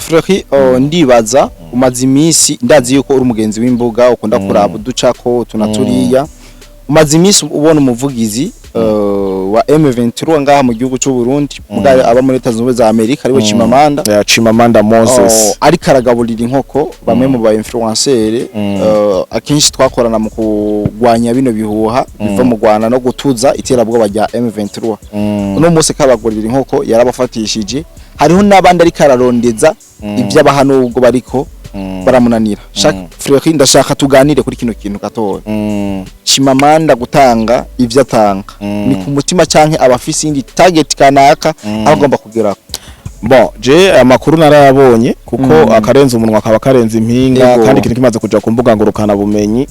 Fleury, ndibaza umaze iminsi, ndazi yuko uri umugenzi w'imbuga, ukunda kuraba uducako tunaturiya. Umaze iminsi ubona umuvugizi wa M23 ngaha mu gihugu cy'u Burundi, mugabe aba muri Leta Zunze Ubumwe za Amerika, ariwe Chimamanda. Ya Chimamanda Moses. Oh, ariko aragaburira inkoko bamwe mu ba influenceurs akenshi twakorana mu kurwanya bino bihuha biva mu Rwanda no gutuza iterabwoba rya M23. Uno munsi kabagurira inkoko yarabafatishije, hariho n'abandi ariko ararondeza iby'abaha nubwo bariko baramunanira. Shaka Fleury, ndashaka tuganire kuri kino kintu gatoya. Chimamanda gutanga ivyo atanga ni ku mutima canke abafise indi target kanaka aho agomba kugeraho? Bon, je amakuru narayabonye kuko akarenza umunwa kaba karenze impinga. Kandi ikintu kimaze kuja ku mbuga ngurukana bumenyi,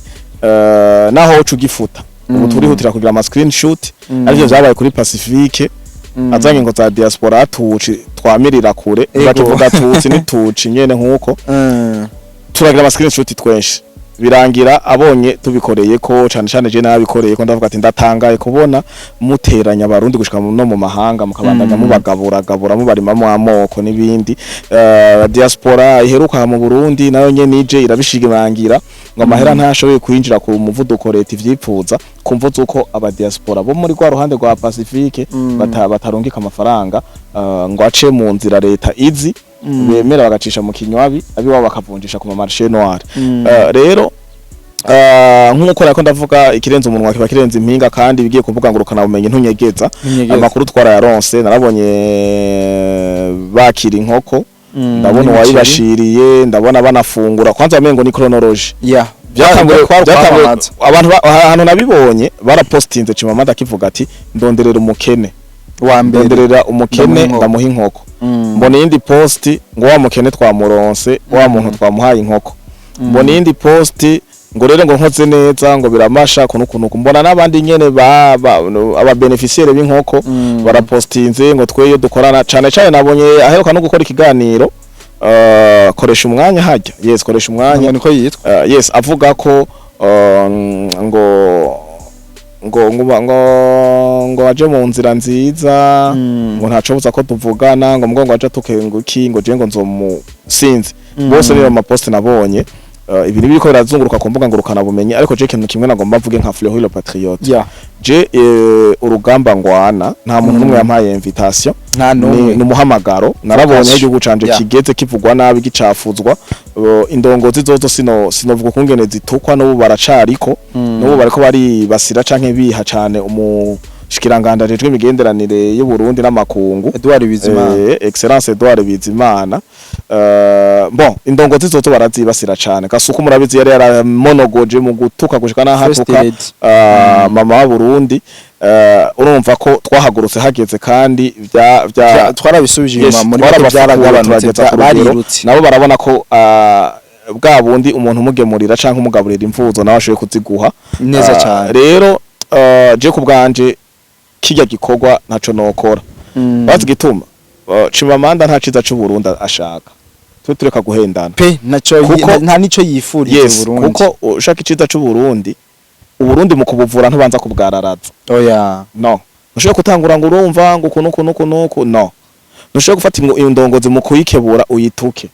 naho uca ugifuta ubu turihutira kugira ama screenshot. Arivyo vyabaye kuri Pacifique, azanye ngo za diaspora tuci twamirira kure. Tuvuga tutsi ni tuci nyene nkuko turagira ama screenshot twenshi, birangira abonye tubikoreye ko cane cane je nabikoreye ko. Ndavuga ati ndatangaye kubona muteranya abarundi gushika no mu mahanga, mukabandanya mubagabura gabura, mubarimamo amoko n'ibindi. Diaspora iheruka mu Burundi nayo nyene ije irabishimangira ngo amahera ntashoboye kwinjira ku muvuduko leta ivyipfuza, kumvo zuko aba diaspora bo muri rwa ruhande rwa Pacifique batarungika amafaranga ngo ace mu nzira leta izi bemera, bagacisha mu kinywabi, abiwabo bakavunjisha ku ma marché noir. Rero nk'uko nako ndavuga, ikirenze umunwa kiba kirenze impinga, kandi bigiye kuvuga ngo rukana bumenyi ntunyegeza. Amakuru twarayaronse, narabonye bakira inkoko, ndabona n'imiceri. Uwayibashiriye, ndabona banafungura. Kwanza wamengo ni chronologie. Byatanguye Byatanguye kwamamaza. Abantu ahantu nabibonye barapostinze Chimamanda akivuga ati ndonderera umukene wa mbere, ndonderera umukene ndamuha inkoko. Ndamuha inkoko. Mbona iyindi post ngo wa mukene twamuronse, wa muntu twamuhaye inkoko. Mbona iyindi post ngo rero ngo nkoze neza ngo biramasha kuno kuno. Mbona n'abandi nyene ba no, aba bénéficiaires b'inkoko barapostinze ngo twe iyo dukorana cane cane. Nabonye aheruka no gukora ikiganiro, koresha umwanya hajya, yes, koresha umwanya. Niko yitwa. Yes, avuga ko ngo ngo ngo ngo ngo aje mu nzira nziza, ngo ntacobuza ko tuvugana, ngo mbwo ngo aje tukenguki, ngo je ngo nzomu sinzi. Bose niyo ma post nabonye. Ibintu biriko birazunguruka ku mbuga ngurukana bumenyi. Ariko je ikintu kimwe nagomba mvuge nka Fleury le Patriote, je urugamba ngwana nta muntu n'umwe yampaye invitation. Nta n'umwe. Ni umuhamagaro narabonye aho igihugu canje kigeze kivugwa nabi, gicafuzwa. Indongozi zozo sinovuga ukungene zitukwa, n'ubu baracariko, n'ubu bariko baribasira canke biha cane umushikiranganje ajejwe imigenderanire y'u Burundi n'amakungu. Edouard Bizimana. Excellence Edouard Bizimana. Bon, indongozi zozo barazibasira cane. Gasuku murabizi yari yaramonogoje mu gutuka gushika First n'ahatuka Lady. Mama wa Burundi. Urumva ko twahagurutse hageze kandi vya Twarabisubije Yes, inyuma muri make, twarabafukura, byaragabanutse. turageza ku rugero. Barirutse. Nabo barabona ko bwa bundi umuntu umugemurira canke umugaburira imvuzo nawe ashoboye kuziguha. Neza cane. Rero je ku bwanje kirya gikorwa ntaco nokora. Bazi gituma Chimamanda nta ciza c'u Burundi ashaka, twe tureka guhendana. Pe naco nta nico yifurije Burundi. Kuko ushaka iciza c'u Burundi, Uburundi mu kubuvura ntubanza kubwararaza. Oya. No ntushobora gutangura ngo urumva ngo uku nuku nuku nuku. No ntushobora gufata indongozi mu kuyikebura uyituke.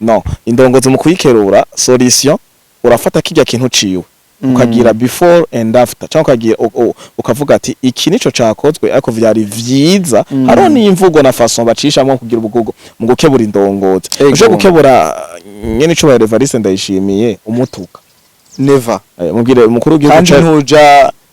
No indongozi mu kuyikerura, solution urafata kirya kintu ciwe ukagira before and after, cyangwa ukagira ukavuga ati iki nico cakozwe ariko vyari vyiza. Hariho n'imvugo na façon bacishamwo kugira ubugugo mu gukebura indongozi. Ushobora gukebura nyene icubahiro Evariste Ndayishimiye umutuka? Never. Mubwire umukuru w'igihugu Kandi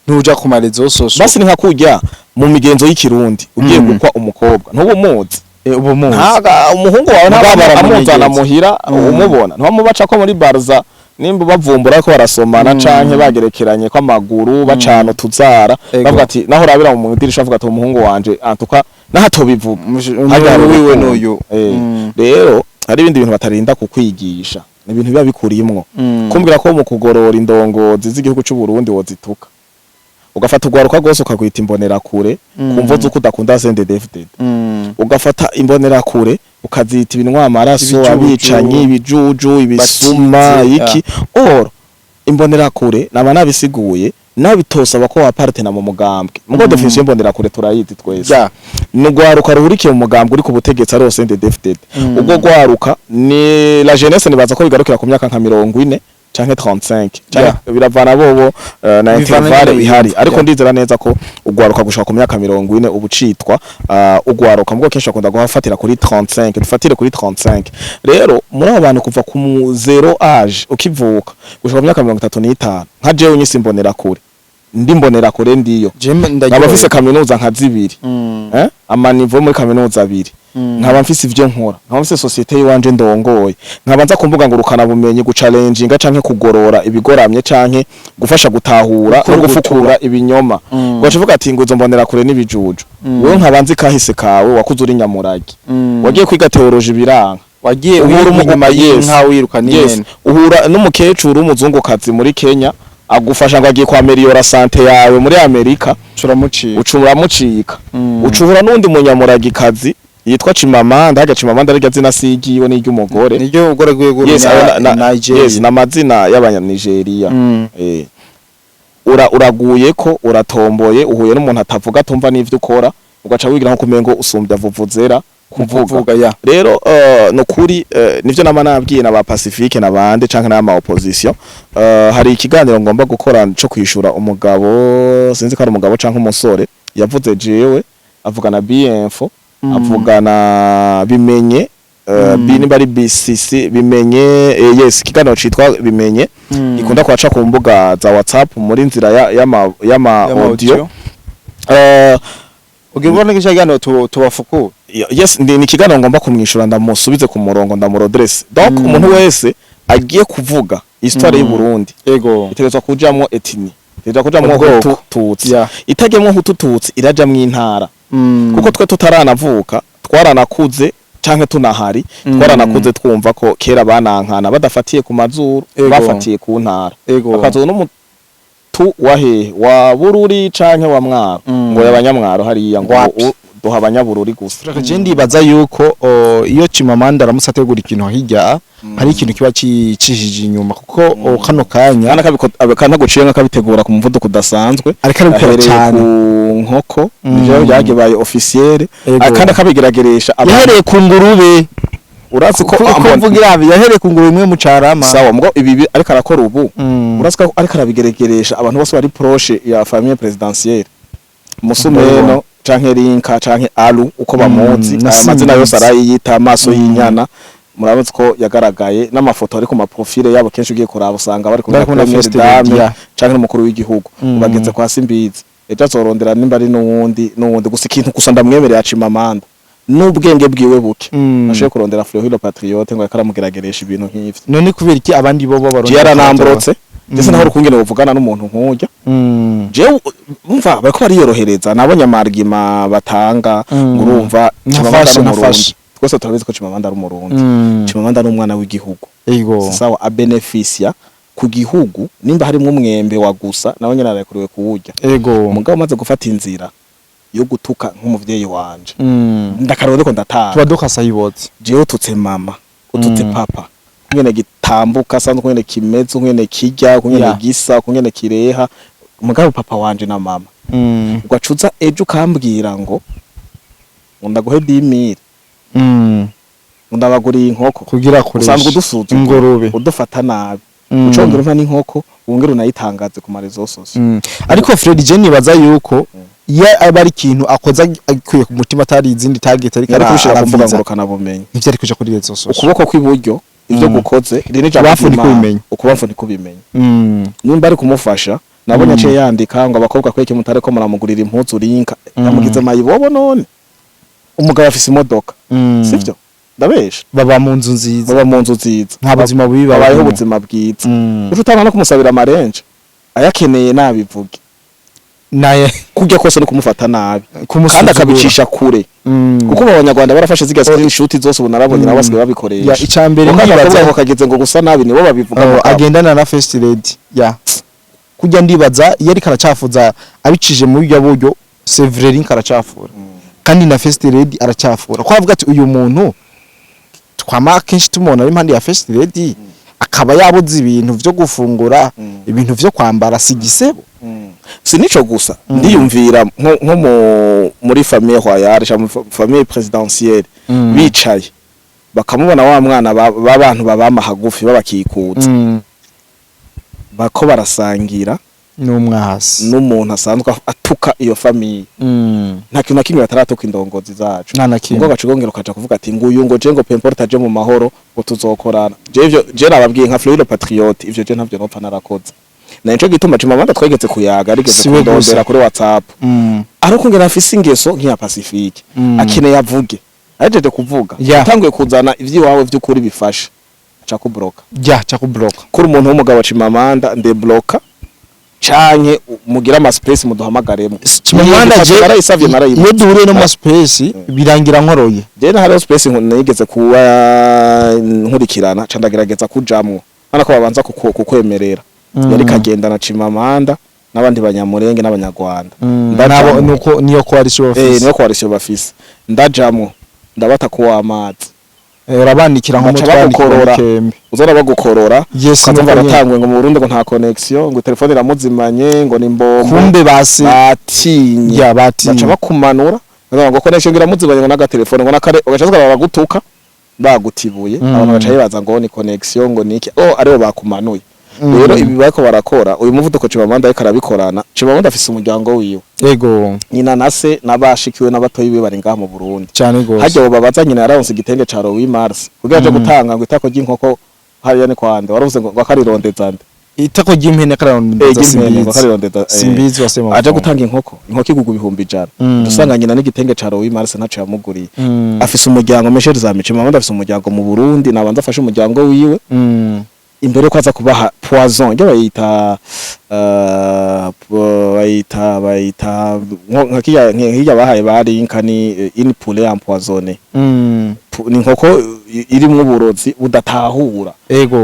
ntuja ku ma réseaux sociaux. Basi ni nka kurya mu migenzo y'ikirundi ugiye gukwa umukobwa ntuba umuzi. Ubu muzi. Ntaga umuhungu wawe Mugabo ntabwo baramunyegeza. amuzana muhira umubona, ntibamubaca ko muri barza nimba bavumbura ko barasomana canke bagerekeranye ko amaguru bacana utuzara. Bavuga ati naho urabira mu idirisha, avuga ati umuhungu wanje antuka naho atobivuga harya hari wiwe urukundo. n'uyu. Rero hari ibindi bintu batarinda kukwigisha, ni ibintu biba bikurimwo. Kumbwira ko mu kugorora indongozi z'igihugu c'u Burundi wozituka, ugafata urwaruka rwose ukagwita imbonerakure kumvo z'uko udakunda CNDD-FDD, ugafata imbonerakure ukazita ibinwa amaraso, Ibijuju. abicanyi, ibijuju, ibisuma, Batize, iki. Or imbonerakure naba nabisiguye. Nawe bitosaba ko wapartena mu mugambwe, mugo définition y'imbonerakure turayizi twese. Ni ugwaruka ruhurikiye mu mugambwe uri ku butegetsi, ari CNDD-FDD. Ubwo gwaruka ni la jeunesse, nibaza ko bigarukira ku myaka nka 40 canke 35 canke biravana bobo na Bivana intervalle nyene ihari, ariko ndizera neza ko ugwaruka gushika ku myaka 40 ubu citwa ugwaruka, mubwo kenshi bakunda guhafatira kuri 35. Dufatire kuri 35. Rero muri abo bantu kuva ku zéro âge ukivuka gushika ku myaka 35, nka jewe nyisi mbonera kure, ndi mbonera kure ndiyo Jewe nkaba mfise kaminuza nka zibiri, ama niveau muri kaminuza abiri, nkaba mfise ivyo nkora, nkaba mfise société yiwanje ndongoye, nkaba nza kumbuga ngurukana bumenyi guchallenginga canke kugorora ibigoramye canke gufasha gutahura no gufukura ibinyoma, ugaca uvuga ati ngo izo mbonera kure n'ibijuju. Wewe nkaba nzi kahise kawe, wakuze uri nyamuragi, wagiye kwiga théologie biranga, wagiye uhura wiruka inyuma y'inka, wiruka n'inyene. Uhura n'umukecuru w'umuzungukazi muri Kenya agufasha ngo agiye kwaméliorer santé yawe muri Amerika, turamuciye. Uca uramucika. Ucuhura n'undi munyamuragikazi yitwa Chimamanda. Harya Chimamanda arirya zina sigiwe n'iry'umugore? Niryo umugore gwiwe. Yes, ayo Nigeria. Yes, n'amazina y'abanyanigeria. Uraguye ko uratomboye, uhuye n'umuntu atavuga, atumva n'ivyo ukora, ugaca wigira nko kumengo usumbya vuvuzera kuvuga. Kuvuga ya. Rero nukuri nivyo nama nabwiye na ba Pacifique nabande canke n'ama opposition. Hari ikiganiro ngomba gukora co kwishura umugabo, sinzi ko ari umugabo canke umusore, yavuze jewe, avuga na BNFO, avuga na bimenye, B nimba ari BCC bimenye, yes, ikiganiro citwa bimenye gikunda kwaca ku mbuga za WhatsApp muri nzira ya y'ama audio. Ugira ubona ko ikiganiro tubafukura. Yes, ni ikiganiro ngomba kumwishura, ndamusubize ku murongo, ndamurodresse. Donc umuntu wese agiye kuvuga histoire y'u Burundi itegerezwa kujamwo ethnie, itegerezwa kujamwo Ubwoko. Hutu Tutsi. Itagemwo Hutu Tutsi, irajamwo intara, kuko twe tutaranavuka twaranakuze canke tunahari, twaranakuze twumva ko kera banankana badafatiye ku mazuru, bafatiye ku ntara. Akazoza n'umutu wa hehe, wa Bururi canke wa Mwaro, ngo y'abanyamwaro hariya ngo Wapi? Duha abanyabururi gusa. Je ndibaza yuko iyo Chimamanda aramutse ategura ikintu hirya, hari ikintu kiba cishije inyuma, kuko kano kanya Kana guciye nk'akabitegura ku muvuduko udasanzwe. Ariko arabikora Ahereye cyane. ku nkoko, nivyo byagebaye officiel, kandi akabigerageresha Yahereye ku ngurube. Urazi ko ko mvuga irabi, yahereye ku ngurube imwe mu Carama. Sawa, mugo ibi ariko arakora ubu, urazi ko ariko arabigeregeresha abantu bose bari proche ya famille présidentielle, Musumeno canke Rinka canke Alu uko bamuzi, Na aya mazina yose Simbizi. arayiyita amaso y'inyana. Murabazi ko yagaragaye n'amafoto ari ku ma profile yabo, kenshi ugiye kuraba usanga bari kumwe Bari kumwe na na First Dame Lady, ya. canke n'umukuru w'igihugu. Ubageze kwa Simbizi, ejo azorondera nimba ari n'uwundi n'uwundi. Gusa ikintu gusa ndamwemerera, Chimamanda n'ubwenge bwiwe buke, ashoboye kurondera Fleury Patriote ngo akaramugerageresha ibintu nk'ivyo. None kubera iki abandi bo baronda? Yaranamburotse ndetse naho ukungene buvugana n'umuntu nk'urya. Jewe umva bariko bariyorohereza, nabonye amarigima batanga ngo urumva Chimamanda Nafashe, ari umurundi. nafashe. Twese turabizi ko Chimamanda ari umurundi. Chimamanda ni umwana w'igihugu. Si sawa, abenefisia ku gihugu, nimba harimwo umwembe wa gusa nawe nyene ararekuriwe kuwurya. Umugabo umaze gufata inzira yo gutuka nk'umuvyeyi wanje, ndakareba ndiko ndatanga. Tuba dukasayibotse. Jewe ututse mama, ututse papa, kungene gitambuka sanzwe, kungene kimeze, kungene kirya, kungene gisa, kungene kireha, mugabo papa wanje na mama, ugacuza ejo ukambwira ngo ndaguhe 10 000, ngo ndabaguriye inkoko, kugira kuresha usanzwe udusuzugura, ingurube, udufata nabi, ucongera umpa n'inkoko, wongere unayitangaze ku ma réseaux sociaux. Ariko Fred, je nibaza yuko iyo aba ari ikintu akoze akuye ku mutima, atari izindi target, ariko Yari kubishira ku mbuga araviza. ngurukana bumenyi. Nivyo, ari kuja kuri réseaux sociaux. Ukuboko kw'iburyo ivyo gukoze iri ni ijambo Ukubamfu ry'Imana. ntikubimenya. Ukubamfu ntikubimenya. Nimba ari kumufasha, nabonye aciye yandika ngo abakobwa kweke mutare ko muramugurira impuzu rinka, yamugize mayibobo. None umugabo afise imodoka, sivyo? Ndabesha? Baba mu nzu nziza. Baba mu nzu nziza. Nta buzima bubi babayeho, babayemo. Ubuzima bwiza. Uca utanga no kumusabira amarenje ayakeneye nabivuge. Naye Kurya kose no kumufata nabi kandi kumusuzugura. akabicisha kure, kuko mu Banyarwanda barafashe ziga screenshot zose, ubu narabonye nabo basigaye babikoresha. Ya, icambere Kuko ndibaza abakobwa kageze ngo gusa nabi nibo babivuga mugabo. Agendana na first lady ya kujya, ndibaza iyo ariko aracafuza abicije muri buryo buryo, Severin karacafura kandi na first lady aracafura, ko avuga ati uyu muntu twama kenshi tumubona ari impande ya first lady, akaba yabuze ibintu vyo gufungura, ibintu vyo kwambara, si gisebo. Si nico gusa, ndiyumvira nko muri famille royale cyangwa famille présidentielle, bicaye bakamubona wa mwana b'abantu babama hagufi, babakikuza, bako barasangira n'umwasi n'umuntu asanzwe atuka iyo famille. Nta kintu na kimwe bataratuka indongozi zacu. Nta na kimwe. Ngo gacugongera ukaja kuvuga ati nguyu ngo je ngo peu importe aje mu mahoro, ngo tuzokorana. Je ivyo je nababwiye nka Fleury Patriote, ivyo je ntavyo nopfa narakoze. Na nico gituma Chimamanda twegetse kuyaga, arigeze Siwe gusa. kundondera kuri WhatsApp, ariko ngera afise ingeso nk'iya Pacifique. Akeneye avuge, ahejeje kuvuga, utanguye kuzana ivy'iwawe vy'ukuri bifasha, aca kubloka. Ja ca kubloka. Kuri umuntu w'umugabo Chimamanda ndebloka, canke mugira ama space muduhamagaremo. Chimamanda je narayisavye, narayibuze. Iyo duhuriye no mu space birangira nkoroye. Je hariho space nigeze kuba nkurikirana, ca ndagerageza kujamwo, urabona ko babanza kukwemerera. Yari kagendana Chimamanda n'abandi Banyamurenge n'Abanyarwanda. Ndajamwo. Nabo nuko niyo coalition bafise. Niyo coalition bafise. Ndajamwo, ndabata kuwa amazi. Urabanikira Baca nk'umutwandikira bagukorora. mukembe. Uzora bagukorora. Yes. Ukazumva Nuko nyene. aratangwe ngo mu Burundi ngo nta connexion, ngo telefone iramuzimanye, ngo ni mbombo. Kumbe basi. Batinye. Ya batinye. Baca bakumanura, bavuga ngo connexion iramuzimanye, ngo n'agatelefone, ngo n'akare, ugaca bagutuka bagutibuye. Abantu baca bibaza ngo ni connexion, ngo niki, oh aribo bakumanuye. Rero ibi bariko barakora, uyu muvuduko Chimamanda ariko arabikorana, Chimamanda afise umuryango wiwe, nyina na se n'abashikiwe n'abatoyi biwe bari ngaha mu Burundi. Cyane gose. Harya babaza nyina yararonse igitenge ca Louis Mars kugira aje gutanga ngo itako ry'inkoko hariya ni kwande, waravuze ngo akarirondeza nde? Itako ry'impene kararondeza. Ry'impene ngo Simbizi. akarirondeza. Simbizi wasema. Aje gutanga inkoko, inkoko igugwa 100,000. Usanga nyina n'igitenge ca Louis Mars ntaco yamuguriye. Afise umuryango Michel Zamice. Mama afise umuryango mu Burundi, nabanza afashe umuryango wiwe imbere ko aza kubaha poison ibyo bayita bayita nka kirya bahaye bari inka, ni une poulet empoisonnée. Ni inkoko irimwo uburozi budatahura.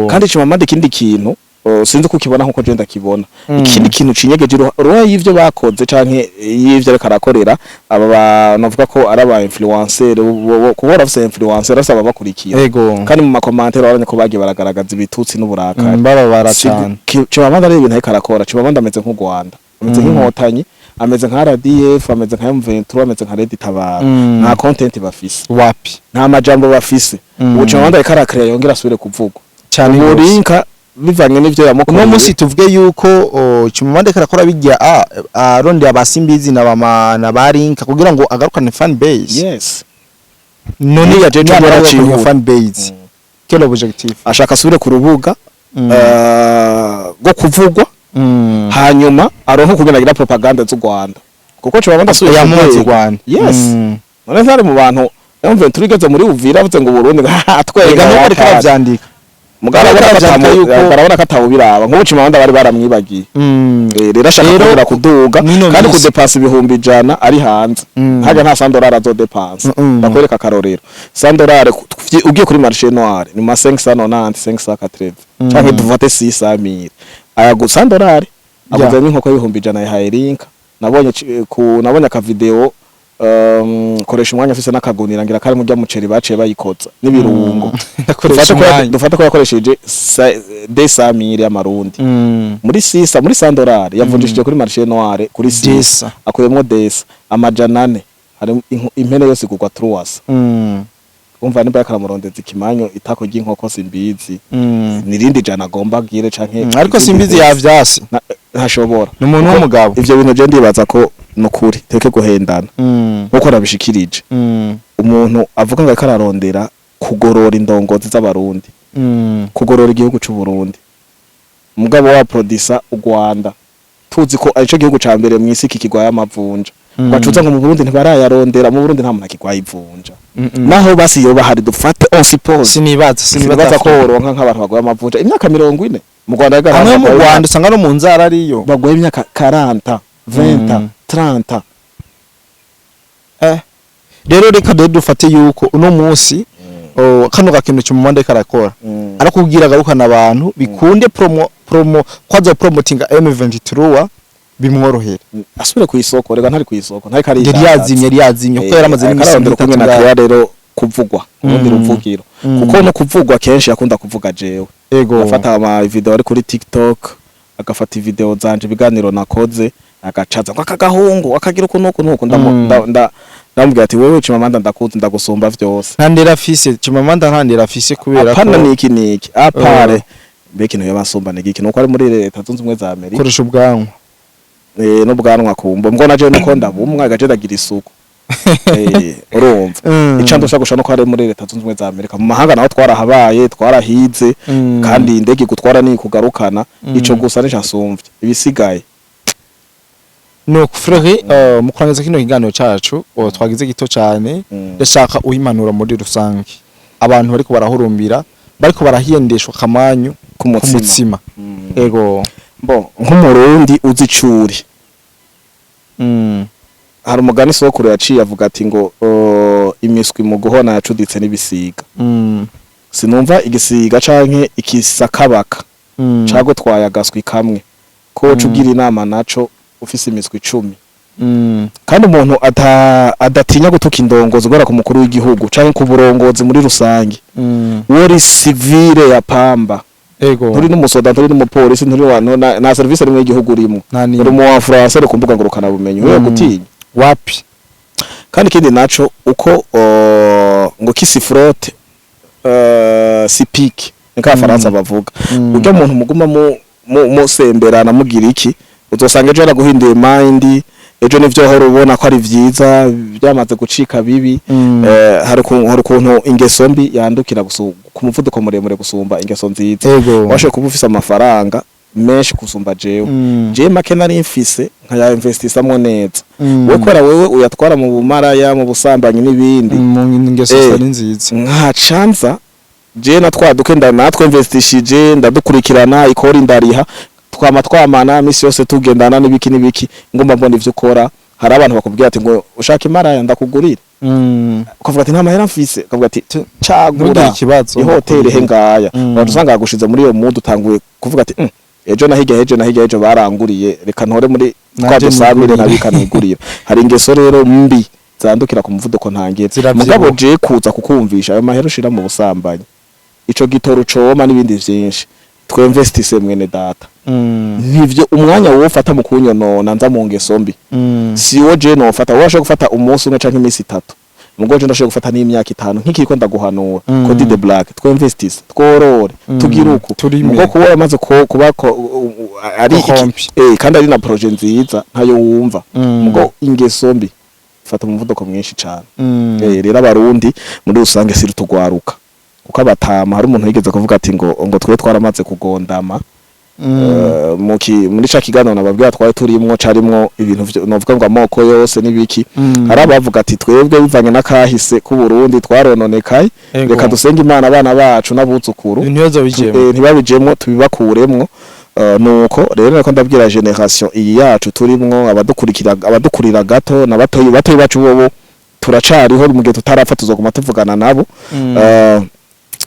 Kandi Chimamanda, ikindi kintu sinzi ko ukibona nkuko je ndakibona, ikindi kintu cinyegeje roho y'ivyo bakoze canke y'ivyo ariko arakorera aba bantu, bavuga ko ari aba influencer, kuba barafise influencer basaba bakurikira. Kandi mu ma commentaires barabonye ko bagiye baragaragaza ibitutsi n'uburakari. Bababara cyane. Chimamanda rero ibintu ariko arakora, Chimamanda ameze nk'u Rwanda, ameze nk'Inkotanyi, ameze nka RDF, ameze nka M23, ameze nka Red Tabara. Nta content bafise. Wapi. Nta majambo bafise. Ubu Chimamanda ariko arakrea yongera asubire kuvugwa. Cyane gose. Umurinka bivanye n'ivyo yamukoreye. Uno munsi tuvuge yuko Chimamanda karakora bijya arondera abasimbizi na bama na barinka kugira ngo agarukane fan base. Yes. None Uriya jeje nyamara mbona agarukanye cihuta. fan base, quel objectif? Ashaka asubire ku rubuga rwo kuvugwa, hanyuma aronke ukugenda agira propaganda z'u Rwanda, kuko Chimamanda asubiye ku Yamamaza u rwego. Rwanda. Yes. None ntari mu bantu M23 igeze muri Uvira avuze ngo Burundi twega. Ega nuko ariko aravyandika. Mugabo arabona ko Aravyandika arabona ko atawubiraba, nk'ubu Chimamanda bari baramwibagiye. Rero ashaka Rero, kongera kuduga mwino kandi minsi- kudepansa 100,000 ari hanze, harya nta 100 dollars azodepansa. Ndakwereka akarorero, 100 dollars ugiye kuri marché noir ni ma 590, 580, canke dufate 600 mille aya gusa 100 dollars, aguzemo inkoko y'100,000 yahaye Linka. Nabonye nabonye akavideo koresha umwanya afise n'akagunira, ngira kari murya muceri baciye bayikoza n'ibirungo. Ndakoresha umwanya. Dufate ko yakoresheje 200 mille y'amarundi, muri sisa, muri 100 dollars yavunjishije kuri marché noir kuri sisa, Desa. akuyemo desa 400, hari impene yose igurwa 300. Umva nimba yakaramurondeza ikimanyo itako ry'inkoko, simbizi, nirindi jana agomba agire canke Ariko izindi simbizi desa. yavyase. Ntashobora. Ni umuntu Kuko w'umugabo. ivyo bintu je ndibaza ko nukuri teke guhendana, nkuko nabishikirije, umuntu avuga ngo ariko ararondera kugorora indongozi z'Abarundi, kugorora igihugu c'u Burundi, mugabo wa producer u Rwanda, tuzi ko arico gihugu ca mbere mw'isi kikigwaye amavunja. Bacuza ngo mu Burundi ntibarayarondera. Mu Burundi nta muntu akigwaye ivunja. Naho basi yoba hari, dufate on suppose, Sinibaza. sinibaza ko woronka nk'abantu bagwaye amavunja imyaka 40 mu Rwanda. Hamwe mu Rwanda usanga no mu nzara ariyo. Bagwaye imyaka 40, 20, 30. Rero reka rero dufate yuko uno munsi kano gakintu Chimamanda karakora, arakubwira agarukana abantu bikunde promo kwaza promotinga M23 bimworohera. Asubire ku isoko rega, ntari ku isoko, ntari kari. Yari yazimye kuko yaramaze n'imisi ararondera itatu kumwe na ngaho. Claire rero kuvugwa urundi ruvugiro, kuko no kuvugwa kenshi yakunda kuvuga jewe. Afata ama video ari kuri TikTok, agafata video zanje, ibiganiro nakoze. Agacaza ngo akagahungu akagira uku nuku nuku. Ndamubwira ati: "Wewe Chimamanda, ndakuzi, ndagusumba vyose." Nta ndera afise Chimamanda, nta ndera afise kubera ko Apana, niki niki apare mbe ikintu yabasumba ni giki? Nuko ari muri Leta Zunze Ubumwe za Amerika. Koresha ubwanwa. N'ubwanwa kumbo mbwo naje nuko ndabumwa agaje ndagira isuku. Urumva, icandusha gusha nuko ari muri Leta Zunze Ubumwe za Amerika. Mu mahanga naho twarahabaye, twarahize, kandi indege gutwara ni kugarukana. Ico gusa nico asumvye, ibisigaye. Nuko Fleury, mu kurangiza kino kiganiro cacu, twagize gito cane, ndashaka uyimanura muri rusange abantu bariko barahurumbira, bariko barahendeshwa kamanyu ku mutsima. Kumutsima. Ego. Bo nk'Umurundi uzi icuri, hari umugani sokuru yaciye avuga ati ngo imiswi mu guhona yacuditse n'ibisiga. Sinumva igisiga canke ikisakabaka cagutwaye agaswi kamwe ko woca ugira inama naco ufise imiswi 10. Kandi umuntu adatinya gutuka indongozi, guhera ku mukuru w'igihugu canke ku burongozi muri rusange, wori civile ya pamba, nturi n'umusoda, nturi n'umupolisi, nturi wa na service rimwe y'igihugu urimo. Nta n'imwe. Uri mu wa français ku mbuga ngurukana bumenyi, wewe gutinya? Wapi. Kandi ikindi naco uko ngo qui se frotte se pique, niko Abafaransa bavuga. Urya muntu muguma musemberana mugira iki, uzosanga ejo yaraguhinduye mind, ejo nivyo wahora ubona ko ari vyiza byamaze gucika bibi. Hari ukuntu ingeso mbi yandukira ku muvuduko muremure gusumba ingeso nziza. Washoboye kuba ufise amafaranga menshi gusumba jewe, jewe make nari mfise nkaya investisamwo neza. We kubera wewe uyatwara mu bumaraya, mu busambanyi n'ibindi, mu ngeso zitari nziza. Nkacanza je natwa duke natwe investishije, ndadukurikirana, ikori ndariha, twama twamana misi yose, tugendana n'ibiki n'ibiki, ngomba mbona ivyo ukora. Hari abantu bakubwira ati ngo ushaka imaraya ndakugurira, ukavuga ati nta mahera mfise, ukavuga ati cagura Ntugire ikibazo, ihoteli he ngaya. Abantu usanga bagushize muri iyo mood, utanguye kuvuga ati ejo na hirya ejo na hirya ejo baranguriye, reka ntore muri twa Nanje dusamire nigurire." Nkabika nigurira. Hari ingeso rero mbi zandukira ku muvuduko ntangire. Ziravyibuha. Mugabo je kuza kukumvisha ayo mahera ushira mu busambanyi, ico gitoro coma n'ibindi vyinshi, twinvestise mwene data. Nivyo umwanya wofata mu kunyonona nza mu ngeso mbi, si wo je nofata. Wowe washobora gufata umunsi umwe canke iminsi 3, mugo je ndashobora gufata n'imyaka 5 nk'ikiriko ndaguhanura. Cody the Black, twinvestise, tworore, tugire uku. Turime. Mugo kuba yamaze kuba ari Corrompu. Kandi ari na projet nziza ntayo wumva. Mugo ingeso mbi fata umuvuduko mwinshi cane. Rero Abarundi muri rusange siri tugwaruka, kuko abatama, hari umuntu yigeze kuvuga ati ngo twe twaramaze kugondama. Muri ca kiganiro nababwira twari turimwo, carimwo ibintu novuga ngo amoko yose n'ibiki, hari abavuga ati twebwe bivanye n'akahise k'u Burundi twarononekaye, reka dusenge Imana abana bacu n'abuzukuru Ibintu ntibazobijemwo. Ntibabijemwo, tubibakuremwo. Nuko rero nako ndabwira génération iyi yacu turimwo, abadukurikira, abadukurira gato na batoyi batoyi bacu, bobo turacariho mu gihe tutarapfa, tuzoguma tuvugana nabo.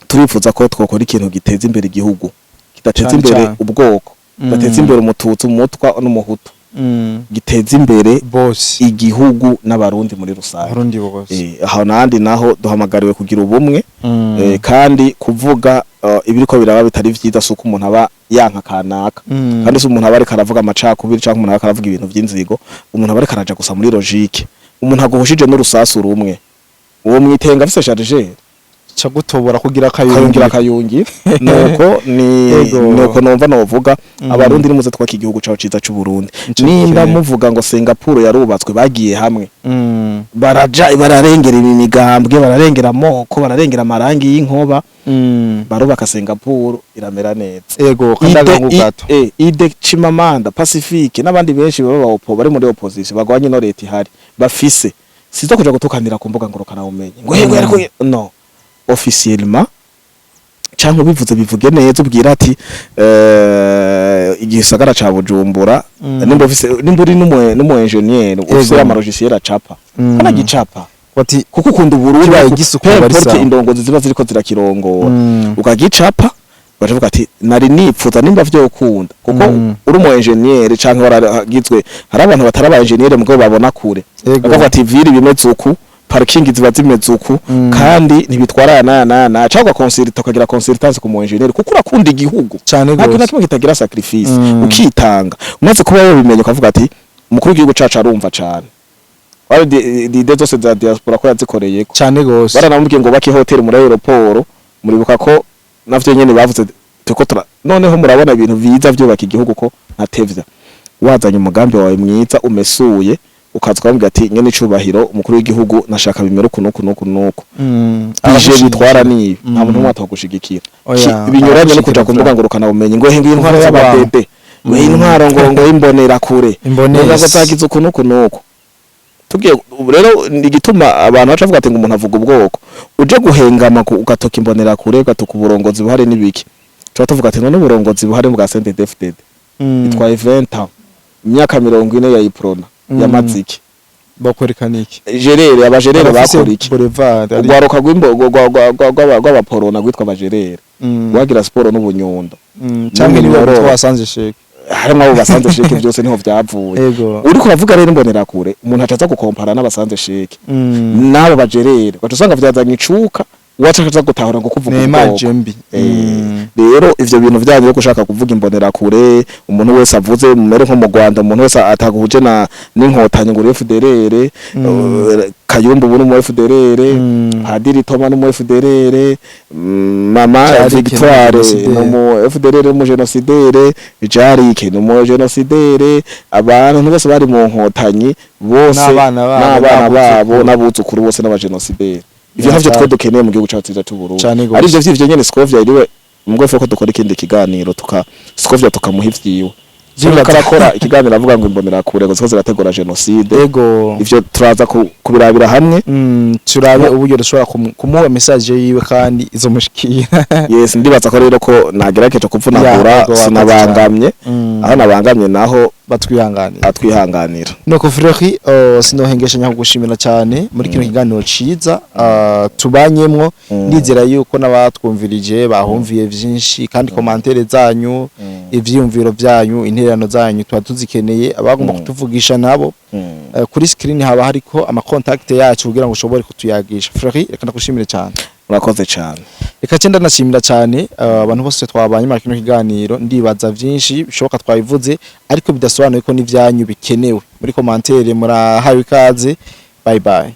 Turifuza ko twokora ikintu giteza imbere igihugu, kidateza Cane imbere cane. ubwoko, kidateza imbere Umututsi, Umutwa n'Umuhutu, giteza imbere bose, igihugu n'Abarundi muri rusange. Abarundi bose. Aho nandi naho duhamagariwe kugira ubumwe. Kandi kuvuga ibiriko biraba bitari vyiza, si uko umuntu aba yanka kanaka, kandi si umuntu aba ariko aravuga amacakubiri canke umuntu aba ariko aravuga ibintu vy'inzigo. Umuntu aba ariko araja gusa muri logique. Umuntu aguhushije n'urusasu rumwe, uwo mwitenga afise chargeur, ca gutobora kugira kayungira kayungira. Kayungira nuko ni nuko numva novuga. Abarundi nimuze twaka igihugu cacu ciza c'u Burundi. Nico Nimba gikenewe. muvuga ngo Singapore yarubatswe bagiye hamwe, baraja bararengera imigambwe, bararengera amoko, bararengera amarangi y'inkoba, barubaka Singapore iramera neza. Ego, kandi agahugu gato. Ide Chimamanda, Pacifique n'abandi benshi baba opo bari muri opposition bagwanye no leta ihari bafise, sizo kuja gutukanira ku mbuga ngurukana bumenyi ngo yego ariko no officiellement, canke ubivuze bivuge neza, ubwira ati igisagara ca Bujumbura, nimba ufise, nimba uri n'umu engineer ufise ama logiciel acapa, kana gicapa bati kuko ukunda Uburundi, Kibaye gisukuye peu ari importe sawa. indongozi ziba ziriko zirakirongora, ukagicapa bacavuga ati nari nipfuza nimba vyokunda, kuko uri umu engineer canke waragizwe, hari abantu batari aba engineer mugabo babona kure, bakavuga ati ville bimeze uku, parking ziba zimeze uku, kandi ntibitwara aya n'aya n'aya n'aya, cyangwa consulta, ukagira consultance ku mu engineer kuko urakunda igihugu. Cane Nta kintu na gose. kimwe kitagira sacrifice. Ukitanga, umaze kuba wabimenya ukavuga ati Umukuru w'igihugu cacu arumva cane. Wari idées zose za diaspora ko yazikoreyeko. Cyane gose. Baranamubwiye ngo bake hoteli muri aéroport. Muribuka ko navyo nyene bavuze tuko tura. Noneho murabona ibintu biza vyubaka igihugu, ko ntatevya wazanye umugambi wawe mwiza umesuye, ukaza ukamubwira ati: "Nyene icubahiro umukuru w'igihugu, nashaka bimere uku nuku nuku nuku." Ije bitwara nibi, nta muntu n'umwe atagushigikira. Oya, Binyuranye no kuja ku mbuga ngurukana bumenyi ngo hengi intwaro Kuvuga y'abadede, ngo intwaro ngo imbonera kure, Imbonesi. ngo zagize uku nuku nuku. Tugiye ubu rero, ni igituma abantu baca bavuga ati ngo umuntu avuga ubwoko, uje guhengama ugatoka imbonera kure, ugatoka uburongozi buhari n'ibiki, tuba tuvuga ati: "None uburongozi buhari bwa CNDD-FDD itwaye 20 ans, imyaka 40 ya Uprona, yamaze iki?" Bakwerekana iki? Gerere, abagerere Abafise bakora iki? Boulevard Urwaruka rw'abaporona rwitwa abagerere rwagira siporo n'ubunyundo. Canke niba n'umunyororo. twasanze sheke. Harimo abo basanze sheke, byose niho vyavuye. Uriko uravuga rero imbonera kure, umuntu acaza gukompara n'abasanze sheke n'abo bagerere, ugaca usanga vyazanye icuka, uwaca aza gutahura ngo kuvuga ni ubwoko. image mbi. Rero ivyo bintu vyanyu byo gushaka kuvuga imbonera kure, umuntu wese avuze mumere nko mu Rwanda, umuntu wese ataguhuje na n'inkotanyi ngo uri FDLR. Kayumba ubu ni umu FDLR, Padiri Toma ni umu FDLR, mama Jarike ni Victoire umugenosideri. ni umu FDLR, umu génocidaire, Jarike ni umu génocidaire, abantu bose bari mu nkotanyi bose N'abana babo, n'abana babo n'abuzukuru. N'abuzukuru bose n'abagenosideri. Ivyo ntavyo twe dukeneye mu gihugu cacu cyiza c'u Burundi. Cane gose. Ari ivyo vy'ivyo nyene Scovia iriwe mugwe ko dukora ikindi kiganiro, tuka Scovia tukamuha ivyiwe. Zimwe karakora ikiganiro avuga ngo imbonera kure ngo ziko zirategura génocide. Ivyo turaza kubirabira hamwe. Turabe uburyo dushobora kumuha message yiwe kandi izomushikira. Yes, ndibaza ko rero ko nagerageje kuvunagura, Ya, yego, wakoze. sinabangamye. Aho nabangamye naho batwihanganira. Atwihanganira. Nuko Fleury, sinohengeshanya kugushimira cyane muri kino kiganiro ciza tubanyemwo. Ndizera yuko n'abatwumvirije bahumviye vyinshi, kandi commentaires zanyu, ivyiyumviro vyanyu, intererano zanyu tuba tuzikeneye. Abagomba kutuvugisha nabo, kuri screen haba hariko ama contact yacu kugira ngo ushobore kutuyagisha. Fleury, reka ndagushimire cyane. Murakoze cyane. Reka cyenda nashimira cyane abantu bose twabanye muri kino kiganiro. Ndibaza vyinshi bishoboka twabivuze, ariko bidasobanuye ko n'ivyanyu bikenewe muri commentaire. Murahawe ikaze. Bye bye.